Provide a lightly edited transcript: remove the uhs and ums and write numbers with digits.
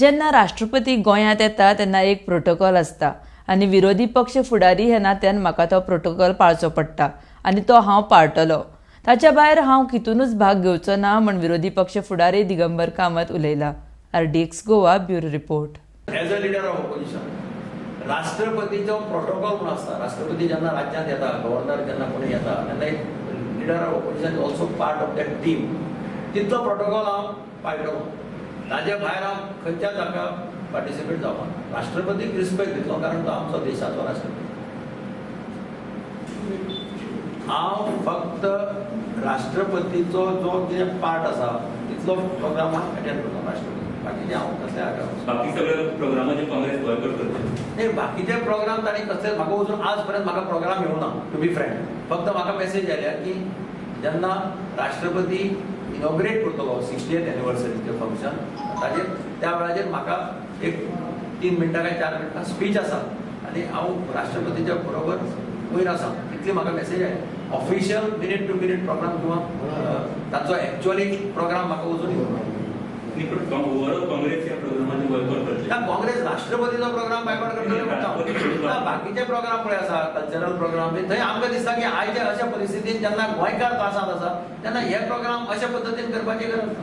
जेन्ना राष्ट्रपती गोंयांत येता तेन्ना एक प्रोटोकॉल आसता आनी विरोधी पक्ष फुडारी ह्या नात्यान म्हाका तो प्रोटोकॉल पाळचो पडटा आनी तो हांव पाळटलो. ताच्या भायर हांव कितूनच भाग घेवचो ना म्हण विरोधी पक्ष फुडारी दिगंबर कामत उलयला. RDX Goa bureau report. As a leader of opposition राष्ट्रपतीचो प्रोटोकॉल म्हणून आसता. राष्ट्रपती जेन्ना राज्यांत येता, गव्हर्नर जेन्ना कोणी येता तेन्ना एक leader of opposition also part of that team. तितलो प्रोटोकॉल हांव पाळटलो, ताजे भायर हांव खंयच्याच हाका पार्टिसिपेट जावपाक. राष्ट्रपतीक रिस्पेक्ट दितलो कारण तो आमचो देशाचो राष्ट्रपती. हांव फक्त राष्ट्रपतीचो जो कितें पार्ट आसा तितलो प्रोग्राम हांव अटेंड करता राष्ट्रपती, बाकीचे हांव कसले हाका बाकी सगळे प्रोग्रामाचे काँग्रेस बॉयकॉट करते. नाही, बाकीचे प्रोग्राम तांणी कसले म्हाका वचून आज पर्यंत म्हाका प्रोग्राम येवना टू बी फ्रँक. फक्त म्हाका मेसेज आयल्या की जेन्ना राष्ट्रपती इनॉग्रेट करतलो 60th एनिवर्सरीचें फंक्शन ताजेर त्या वेळाचेर म्हाका एक 3 मिनटां काय 4 मिनटां स्पीच आसा आनी हांव राष्ट्रपतीच्या बरोबर वयर आसा, इतली म्हाका मेसेज आयली. Official minute to minute program किंवा ताचो एक्च्युअली प्रोग्राम म्हाका वचून येवना. ओवरऑल काँग्रेस ह्या प्रोग्रामाचे बॉयकॉट करतले. काँग्रेस राष्ट्रपतीचो प्रोग्राम बायकॉट करतले म्हणटा. बाकीचे प्रोग्राम पळय आसा कल्चरल प्रोग्राम थंय आमकां दिसता की आयच्या अशा परिस्थितीन जेन्ना गोंयकार त्रासांत आसा तेन्ना हे प्रोग्राम अशा पद्दतीन करपाची गरज ना.